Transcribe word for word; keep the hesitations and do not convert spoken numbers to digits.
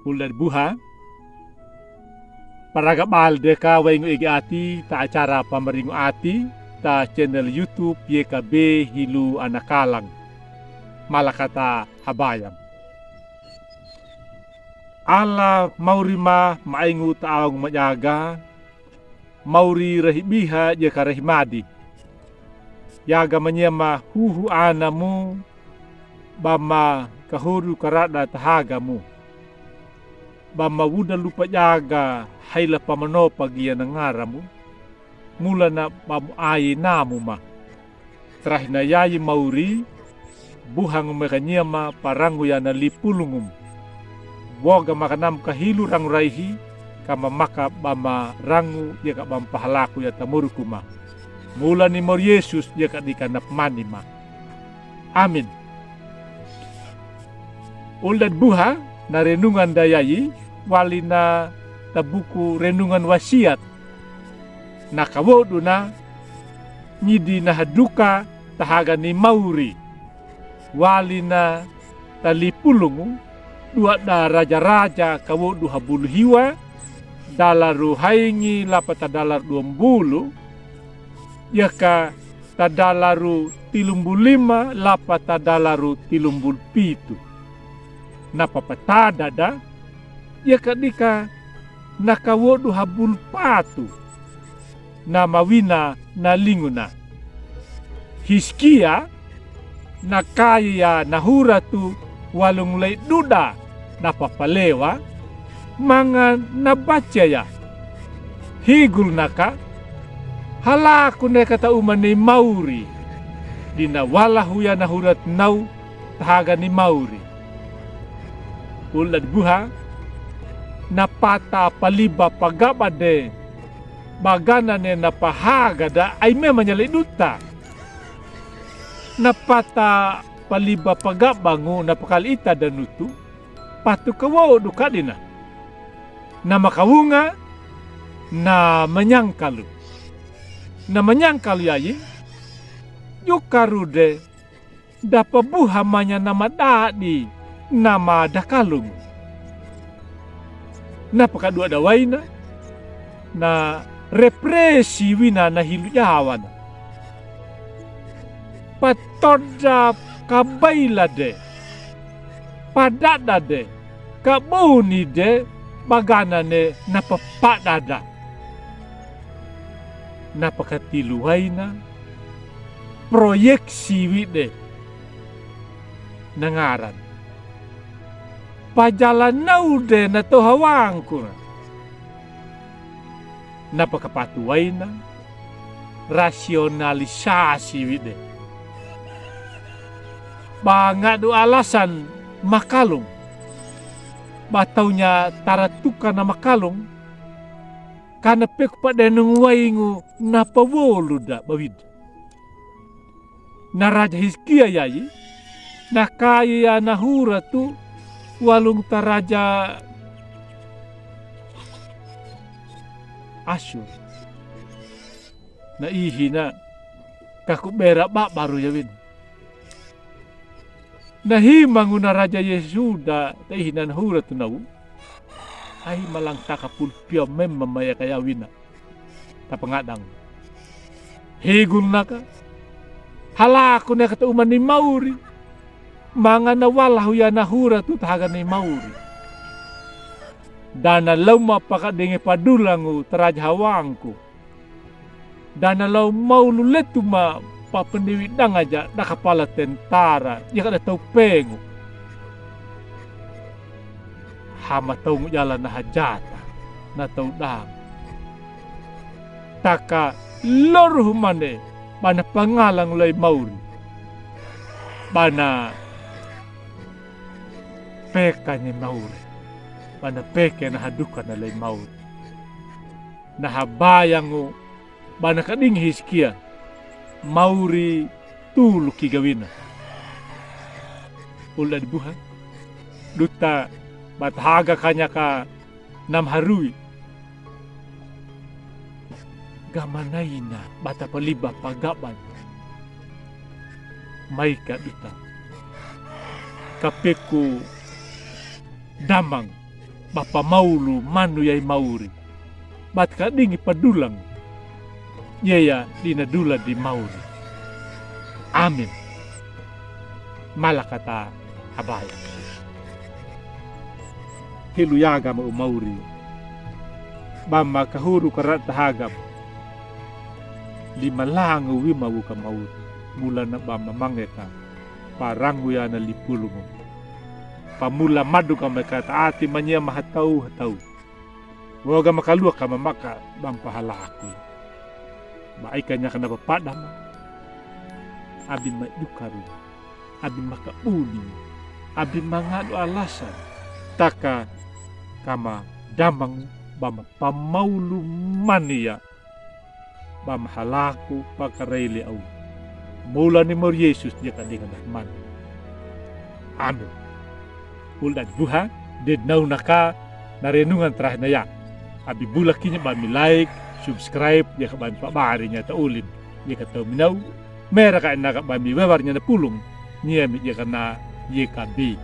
Uldad buha. Paraga bal deka waingu ege ati ta acara pamaringu ati ta channel YouTube Y K B Hilu Anakalang. Malakata habayang. Ala mauri ma maingu ta aung majaga, mauri rahi biha jeka rahi madi. Yaga manyema huhu anamu, bama kahodu karada tahaga mu. Bama wuda lupa jaga haila pamanopa gia nangara mu. Mula na bamu aye namu ma. Tarahi na yayi mauri, buhangu meka nyema pa rangu ya na lipulungu mu. Boga maka namu kahilu rangu raihi, ka mamaka bama rangu ya ka bama pahalaku ya tamuruku ma. Mula ni mauri Yesus ya ka dika na pamani ma. Amin. Uldad buha na renungan da yayi, wali na ta buku renungan wasiat. Na kawodu na nyidi na haduka tahaga ni mauri. Wali na ta lipulungu, dua da raja-raja kawodu habulu hiwa, dalaru haingi lapa ta dalaru dua mbulu, ya ka ta dalaru tilumbulu lima lapa ta dalaru tilumbulu pitu. Na papatada da, ya ka dika na kawodu habulu patu. Na mawina na linguna. Hiskia na kaye ya na huratu walung lei duda na papalewa, manga na baca ya. Higul naka, halaku neka ta uma ni mauri, dina walahu ya na huratu nau tahaga ni mauri. Uldad buha, na pata paliba pagaba de, bagana ne na pahaga da ai mema nyalai duta. Na pata paliba pagabangu na pakali ita danutu, patu kawodu kadina. Na makawunga, na manyangkalu. Na manyangkalu yayi, jukaru de, da pabuha manya na madadi, na madakalung. Na pakadua da waina, na represi wina na hilu jawana. Patoda kabaila de, padada de, kabuni de, bagana ne na papadada. Na pakatilu waina, proyeksi wi de. Nangaran. Pajalan nau de na tau hawangku na. Na pakapatu waina, rasionalisasi wi de. Ba ngadu alasan makalung. Ba taunya taratuka na makalung. Kana peku padenung waingu na pawolu da bawida. Na raja Hiskia yayi, na kaye ya na huratu walung ta raja Asur. Na ihi na kaku bera babaru ya wina. Na himangu na raja Yehuda ta ihi na huratu nau. Ai malangtaka pulpia mema maya kaya wina. Tapangadang. Higul naka. Halaku neka ta uma ni mauri. Manga na walahu ya na huratu tahaga ni mauri. Dana lauma pakadenge padulangu ta raja hawangku. Dana lau maulu letu ma papaniwi dangaja da kapala tentara ya ka da tau pengu. Hama taungu jala na hajata na tau dang. Taka loruhu mane bana pangalang lai mauri. Bana peka ni mauri. Bana peke na haduka na lai mauri. Na habayangu bana kadingi Hiskia mauri tulu ki gawina. Uldad buha. Duta bata haga kanyaka na maharui. Gamanaina bata paliba pagaban. Maika duta. Kapeku damang. Ba pamaulu manu ya i mauri. Ba ti kadingi padulang. Yeya dina dula di mauri. Amin. Mala kata abaya. Helu yaga ma u mauri. Ba ma kahuru karata haga. Lima langu wima wuka mauri. Mula na ba ma mangeka. Parangu ya na lipulungu. Pamula maduka ma kata ati mania ma hatau hatau. Woga makaluwa ka mamaka ba mpahalaku. Ba ika nyaka na papada ma. Abi ma yukari. Abi ma kabuni. Abi ma ngadu alasan. Taka kama damang ba ma pamaulu mania. Ba ma halaku pakarele au. Mula ni mori Yesus dia ka dinga na manu. Amin. Ulda buha de nau naka na renungan terakhir na ya. Abi bula kinya ba mi like, subscribe, dia ka ba mi pabari nya ta ulin. Dia ka tau mi nau. Mera ka ina ka ba mi webar nya na pulung. Nia mi dia ka na dia ka bi.